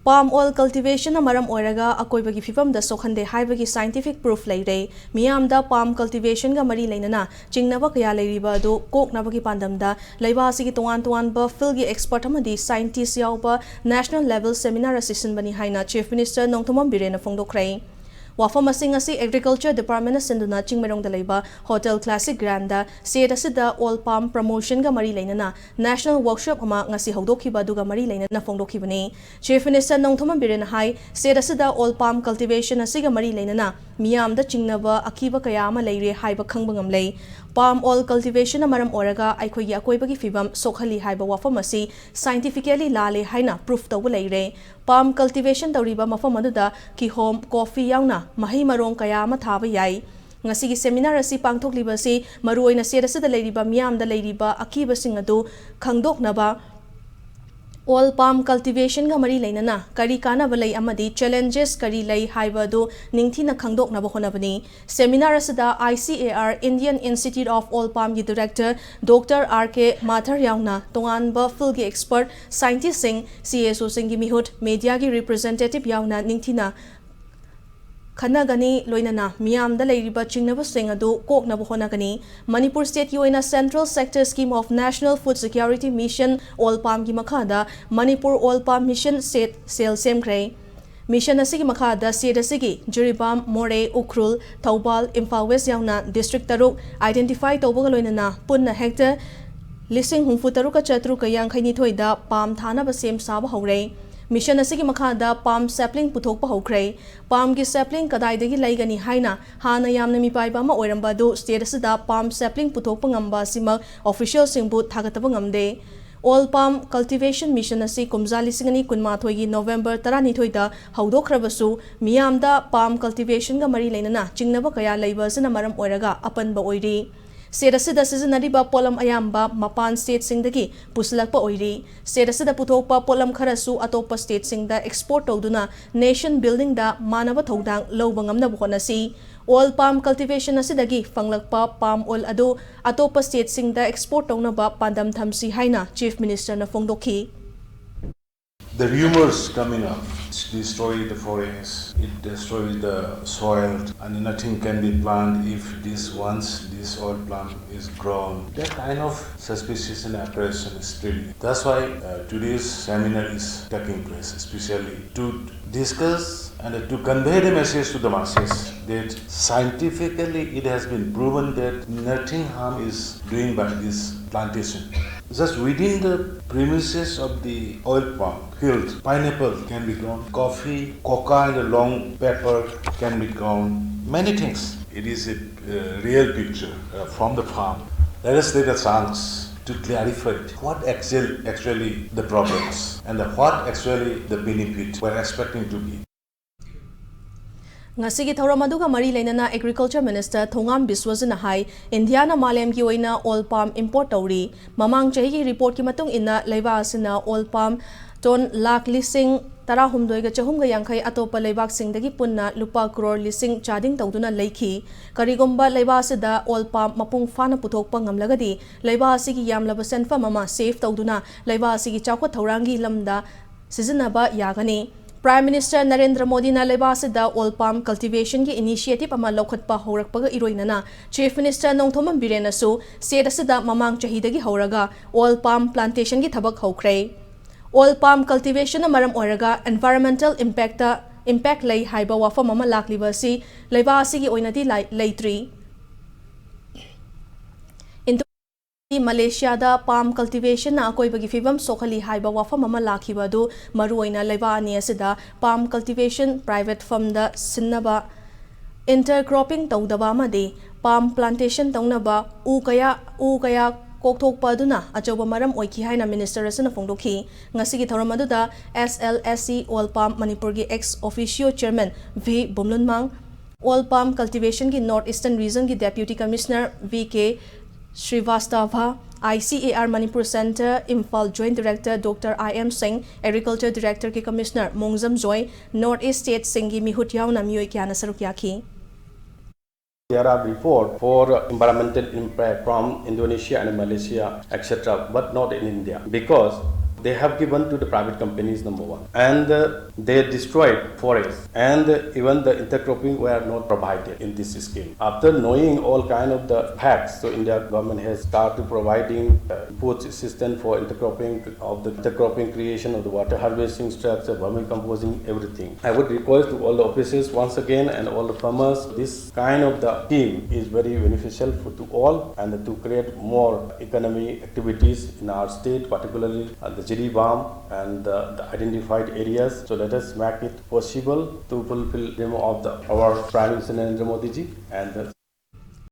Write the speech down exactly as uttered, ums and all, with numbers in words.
Palm oil cultivationꯅ ꯃꯔꯝ ꯑꯣꯏꯔꯒ ꯑꯀꯣꯏꯕꯒꯤ ꯐꯤꯕꯝꯗ ꯁꯣꯛꯍꯟꯗꯦ ꯍꯥꯏꯕꯒꯤ scientific proof ꯂꯩꯔꯦ꯫ ꯃꯤꯌꯥꯝꯗ palm cultivationꯒ ꯃꯔꯤ ꯂꯩꯅꯅ ꯆꯤꯡꯅꯕ ꯀꯌꯥ ꯂꯩꯔꯤꯕ ꯑꯗꯨ ꯀꯣꯛꯅꯕꯒꯤ ꯄꯥꯟꯗꯝꯗ ꯂꯩꯕꯥꯛ ꯑꯁꯤꯒꯤ ꯇꯣꯉꯥꯟ ꯇꯣꯉꯥꯟꯕ fieldꯒꯤ expert ꯑꯃꯗꯤ scientist ꯌꯥꯎꯕ national level seminar ꯑꯁꯤ ꯁꯤꯟꯕꯅꯤ ꯍꯥꯏꯅ Chief Minister ꯅꯣꯡꯊꯣꯝꯕꯝ ꯕꯤꯔꯦꯟꯅ ꯐꯣꯡꯗꯣꯛꯈ꯭ꯔꯦ꯫ ꯋꯥꯐꯝ ꯑꯁꯤꯡ ꯑꯁꯤ Agriculture Departmentꯅ ꯁꯤꯟꯗꯨꯅ ꯆꯤꯡꯃꯩꯔꯣꯡꯗ ꯂꯩꯕ Hotel Classic Grandꯗ state ꯑꯁꯤꯗ oil palm promotionꯒ ꯃꯔꯤ ꯂꯩꯅꯅ national workshop ꯑꯃ ꯉꯁꯤ ꯍꯧꯗꯣꯛꯈꯤꯕ ꯑꯗꯨꯒ ꯃꯔꯤ ꯂꯩꯅꯅ ꯐꯣꯡꯗꯣꯛꯈꯤꯕꯅꯤ꯫ Chief Minister ꯅꯣꯡꯊꯣꯝꯕꯝ ꯕꯤꯔꯦꯟꯅ ꯍꯥꯏ, state ꯑꯁꯤꯗ oil palm cultivation ꯑꯁꯤꯒ ꯃꯔꯤ ꯂꯩꯅꯅ ꯃꯤꯌꯥꯝꯗ ꯆꯤꯡꯅꯕ ꯑꯀꯤꯕ ꯀꯌꯥ ꯑꯃ ꯂꯩꯔꯦ ꯍꯥꯏꯕ ꯈꯪꯕ ꯉꯝꯂꯦ꯫ Palm oil cultivationꯅ ꯃꯔꯝ ꯑꯣꯏꯔꯒ ꯑꯩꯈꯣꯏꯒꯤ ꯑꯀꯣꯏꯕꯒꯤ ꯐꯤꯕꯝ ꯁꯣꯛꯍꯜꯂꯤ ꯍꯥꯏꯕ ꯋꯥꯐꯝ ꯑꯁꯤ scientifically ꯂꯥꯜꯂꯦ ꯍꯥꯏꯅ proof ꯇꯧꯕ ꯂꯩꯔꯦ꯫ Palm cultivation ꯇꯧꯔꯤꯕ ꯃꯐꯝ ꯑꯗꯨꯗ ꯀꯤꯍꯣꯝ, coffee ꯌꯥꯎꯅ ꯃꯍꯩ ꯃꯔꯣꯡ ꯀꯌꯥ ꯑꯃ ꯊꯥꯕ ꯌꯥꯏ꯫ ꯉꯁꯤꯒꯤ seminar ꯑꯁꯤ ꯄꯥꯡꯊꯣꯛꯂꯤꯕ ꯑꯁꯤ ꯃꯔꯨꯑꯣꯏꯅ state ꯑꯁꯤꯗ ꯂꯩꯔꯤꯕ ꯃꯤꯌꯥꯝꯗ ꯂꯩꯔꯤꯕ ꯑꯀꯤꯕꯁꯤꯡ ꯑꯗꯨ ꯈꯪꯗꯣꯛꯅꯕ, oil palm cultivationꯒ ꯃꯔꯤ ꯂꯩꯅꯅ ꯀꯔꯤ ꯀꯥꯟꯅꯕ ꯂꯩ ꯑꯃꯗꯤ challenges ꯀꯔꯤ ꯂꯩ ꯍꯥꯏꯕ ꯑꯗꯨ ꯅꯤꯡꯊꯤꯅ ꯈꯪꯗꯣꯛꯅꯕ ꯍꯣꯠꯅꯕꯅꯤ꯫ Seminar ꯑꯁꯤꯗ I C A R, Indian Institute of Oil Palmꯒꯤ director Doctor R K Mathur ꯌꯥꯎꯅ ꯇꯣꯉꯥꯟꯕ fieldꯒꯤ expert, scientistꯁꯤꯡ, C S Oꯁꯤꯡꯒꯤ ꯃꯤꯍꯨꯠ, mediaꯒꯤ representative ꯌꯥꯎꯅ ꯅꯤꯡꯊꯤꯅ ꯈꯟꯅꯒꯅꯤ, ꯂꯣꯏꯅꯅ ꯃꯤꯌꯥꯝꯗ ꯂꯩꯔꯤꯕ ꯆꯤꯡꯅꯕꯁꯤꯡ ꯑꯗꯨ ꯀꯣꯛꯅꯕ ꯍꯣꯠꯅꯒꯅꯤ꯫ ꯃꯅꯤꯄꯨꯔ state ꯀꯤ ꯑꯣꯏꯅ Central Sector Scheme of National Food Security Mission, oil palmꯒꯤ ꯃꯈꯥꯗ Manipur Oil Palm Mission set cell ꯁꯦꯝꯈ꯭ꯔꯦ꯫ Mission ꯑꯁꯤꯒꯤ ꯃꯈꯥꯗ state ꯑꯁꯤꯒꯤ ꯖꯤꯔꯤꯕꯥꯝ, ꯃꯣꯔꯦ, ꯎꯈ꯭ꯔꯨꯜ, ꯊꯧꯕꯥꯜ, ꯏꯝꯐꯥꯜ West ꯌꯥꯎꯅ district ꯇꯔꯨꯛ identify ꯇꯧꯕꯒ ꯂꯣꯏꯅꯅ ꯄꯨꯟꯅ hectare ꯂꯤꯁꯤꯡ ꯍꯨꯝꯐꯨ ꯇꯔꯨꯛꯀ ꯆꯥꯇ꯭ꯔꯨꯛꯀ ꯌꯥꯡꯈꯩ ꯅꯤꯊꯣꯏꯗ palm ꯊꯥꯅꯕ ꯁꯦꯝ ꯁꯥꯕ ꯍꯧꯔꯦ꯫ Mission ꯑꯁꯤꯒꯤ ꯃꯈꯥꯗ palm sapling ꯄꯨꯊꯣꯛꯄ ꯍꯧꯈ꯭ꯔꯦ꯫ Palmꯒꯤ sapling ꯀꯗꯥꯏꯗꯒꯤ ꯂꯩꯒꯅꯤ ꯍꯥꯏꯅ ꯍꯥꯟꯅ ꯌꯥꯝꯅ ꯃꯤꯄꯥꯏꯕ ꯑꯃ ꯑꯣꯏꯔꯝꯕ ꯑꯗꯨ state ꯑꯁꯤꯗ palm sapling ꯄꯨꯊꯣꯛꯄ ꯉꯝꯕ ꯑꯁꯤꯃꯛ officialꯁꯤꯡꯕꯨ ꯊꯥꯒꯠꯇꯕ ꯉꯝꯗꯦ꯫ Oil Palm Cultivation Mission ꯑꯁꯤ ꯀꯨꯝꯖꯥ ꯂꯤꯁꯤꯡ ꯑꯅꯤ ꯀꯨꯟꯃꯥꯊꯣꯏꯒꯤ November ꯇꯔꯥꯅꯤꯊꯣꯏꯗ ꯍꯧꯗꯣꯛꯈ꯭ꯔꯕꯁꯨ, ꯃꯤꯌꯥꯝꯗ palm cultivationꯒ ꯃꯔꯤ ꯂꯩꯅꯅ ꯆꯤꯡꯅꯕ ꯀꯌꯥ ꯂꯩꯕ ꯑꯁꯤꯅ ꯃꯔꯝ ꯑꯣꯏꯔꯒ ꯑꯄꯟꯕ ꯑꯣꯏꯔꯤ꯫ State ꯑꯁꯤꯗ ꯁꯤꯖꯤꯟꯅꯔꯤꯕ ꯄꯣꯠꯂꯝ ꯑꯌꯥꯝꯕ ꯃꯄꯥꯟ stateꯁꯤꯡꯗꯒꯤ ꯄꯨꯁꯤꯜꯂꯛꯄ ꯑꯣꯏꯔꯤ꯫ State ꯑꯁꯤꯗ ꯄꯨꯊꯣꯛꯄ ꯄꯣꯠꯂꯝ ꯈꯔꯁꯨ ꯑꯇꯣꯞꯄ stateꯁꯤꯡꯗ export ꯇꯧꯗꯨꯅ nation buildingꯗ ꯃꯥꯟꯅꯕ ꯊꯧꯗꯥꯡ ꯂꯧꯕ ꯉꯝꯅꯕ ꯍꯣꯠꯅꯁꯤ꯫ Oil palm cultivation ꯑꯁꯤꯗꯒꯤ ꯐꯪꯂꯛꯄ palm oil ꯑꯗꯨ ꯑꯇꯣꯞꯄ stateꯁꯤꯡꯗ export ꯇꯧꯅꯕ ꯄꯥꯟꯗꯝ ꯊꯝꯁꯤ ꯍꯥꯏꯅ Chief Ministerꯅ ꯐꯣꯡꯗꯣꯛꯈꯤ꯫ The rumors coming up, it destroys the forests, it destroys the soil, and nothing can be planted if this once this oil palm is grown. That kind of suspicious and apprehension is spreading. That's why uh, today's seminar is taking place, especially to discuss and to convey the message to the masses that scientifically it has been proven that nothing harm is doing by this plantation. Just within the premises of the oil palm field, pineapple can be grown, coffee, coca, and a long pepper can be grown. Many things. It is a uh, real picture uh, from the farm. Let us take a chance to clarify what actual, actually the problems and the, what actually the benefit we're expecting to be. ꯉꯁꯤꯒꯤ ꯊꯧꯔꯝ ꯑꯗꯨꯒ ꯃꯔꯤ ꯂꯩꯅꯅ Agriculture Minister ꯊꯣꯉꯥꯝ ꯕꯤꯁ꯭ꯋꯖꯤꯠꯅ ꯍꯥꯏ, ꯏꯟꯗꯤꯌꯥꯅ ꯃꯥꯂꯦꯝꯒꯤ ꯑꯣꯏꯅ oil palm import ꯇꯧꯔꯤ꯫ ꯃꯃꯥꯡ ꯆꯍꯤꯒꯤ reportꯀꯤ ꯃꯇꯨꯡ ꯏꯟꯅ ꯂꯩꯕꯥꯛ ꯑꯁꯤꯅ oil palm ton ꯂꯥꯈ ꯂꯤꯁꯤꯡ ꯇꯔꯥꯍꯨꯝꯗꯣꯏꯒ ꯆꯍꯨꯝꯒ ꯌꯥꯡꯈꯩ ꯑꯇꯣꯞꯄ ꯂꯩꯕꯥꯛꯁꯤꯡꯗꯒꯤ ꯄꯨꯟꯅ ꯂꯨꯄꯥ ꯀ꯭ꯔꯣꯔ ꯂꯤꯁꯤꯡ ꯆꯥꯗꯤꯡ ꯇꯧꯗꯨꯅ ꯂꯩꯈꯤ꯫ ꯀꯔꯤꯒꯨꯝꯕ ꯂꯩꯕꯥꯛ ꯑꯁꯤꯗ oil palm ꯃꯄꯨꯡ ꯐꯥꯅ ꯄꯨꯊꯣꯛꯄ ꯉꯝꯂꯒꯗꯤ ꯂꯩꯕꯥꯛ ꯑꯁꯤꯒꯤ ꯌꯥꯝꯂꯕ ꯁꯦꯟꯐꯝ ꯑꯃ save ꯇꯧꯗꯨꯅ ꯂꯩꯕꯥꯛ ꯑꯁꯤꯒꯤ ꯆꯥꯎꯈꯠ ꯊꯧꯔꯥꯡꯒꯤ ꯂꯝꯗ ꯁꯤꯖꯤꯟꯅꯕ ꯌꯥꯒꯅꯤ꯫ Prime Minister ꯅꯔꯦꯟꯗ꯭ꯔ ꯃꯣꯗꯤꯅ ꯂꯩꯕꯥꯛ ꯑꯁꯤꯗ oil palm cultivationꯒꯤ initiative ꯑꯃ ꯂꯧꯈꯠꯄ ꯍꯧꯔꯛꯄꯒ ꯏꯔꯣꯏꯅꯅ Chief Minister ꯅꯣꯡꯊꯣꯝꯕꯝ ꯕꯤꯔꯦꯟꯅꯁꯨ state ꯑꯁꯤꯗ ꯃꯃꯥꯡ ꯆꯍꯤꯗꯒꯤ ꯍꯧꯔꯒ oil palm plantationꯒꯤ ꯊꯕꯛ ꯍꯧꯈ꯭ꯔꯦ꯫ Oil palm cultivationꯅ ꯃꯔꯝ ꯑꯣꯏꯔꯒ environmental impactꯇ impact ꯂꯩ ꯍꯥꯏꯕ ꯋꯥꯐꯝ ꯑꯃ ꯂꯥꯛꯂꯤꯕ ꯑꯁꯤ ꯂꯩꯕꯥꯛ ꯑꯁꯤꯒꯤ ꯑꯣꯏꯅꯗꯤ ꯂꯥꯏ-, ꯂꯩꯇ꯭ꯔꯤ꯫ ꯃꯂꯦꯁꯤꯌꯥꯗ palm cultivationꯅ ꯑꯀꯣꯏꯕꯒꯤ ꯐꯤꯕꯝ ꯁꯣꯛꯍꯜꯂꯤ ꯍꯥꯏꯕ ꯋꯥꯐꯝ ꯑꯃ ꯂꯥꯛꯈꯤꯕ ꯑꯗꯨ ꯃꯔꯨꯑꯣꯏꯅ ꯂꯩꯕꯥꯛ ꯑꯅꯤ ꯑꯁꯤꯗ palm cultivation private firmꯗ ꯁꯤꯟꯅꯕ, intercropping ꯇꯧꯗꯕ ꯑꯃꯗꯤ palm plantation ꯇꯧꯅꯕ ꯎ ꯀꯌꯥ, ꯎ ꯀꯌꯥ ꯀꯣꯛꯊꯣꯛꯄ ꯑꯗꯨꯅ ꯑꯆꯧꯕ ꯃꯔꯝ ꯑꯣꯏꯈꯤ ꯍꯥꯏꯅ minister ꯑꯁꯤꯅ ꯐꯣꯡꯗꯣꯛꯈꯤ꯫ ꯉꯁꯤꯒꯤ ꯊꯧꯔꯝ ꯑꯗꯨꯗ S L S E Oil Palm ꯃꯅꯤꯄꯨꯔꯒꯤ ex officio chairman V ꯕꯨꯝꯂꯨꯟꯃꯥꯡ, oil palm cultivationꯒꯤ North Eastern Regionꯒꯤ Deputy Commissioner V K ꯁ꯭ꯔꯤꯚꯥꯁꯇꯚ, I C A R Manipur Centre, Imphal Joint Director Doctor I M Singh, Agriculture Directorꯒꯤ Commissioner ꯃꯣꯡꯖꯝ joy, North East stateꯁꯤꯡꯒꯤ ꯃꯤꯍꯨꯠ ꯌꯥꯎꯅ ꯃꯤꯑꯣꯏ ꯀꯌꯥꯅ ꯁꯔꯨꯛ ꯌꯥꯈꯤ꯫ There are reports for environmental impact from Indonesia and Malaysia, et cetera, but not in India, because They have given to the private companies, number one, and uh, they destroyed forests, and uh, even the intercropping were not provided in this scheme. After knowing all kind of the facts, so India government has started providing uh, inputs assistance for intercropping of the intercropping, creation of the water harvesting structure, vermicomposting, everything. I would request to all the officers once again and all the farmers, this kind of the scheme is very beneficial for, to all, and to create more economy activities in our state, particularly uh, the Jiribam and the, the identified areas. So let us make it possible to fulfill the aim of the, our Prime Minister Narendra Modi ji and the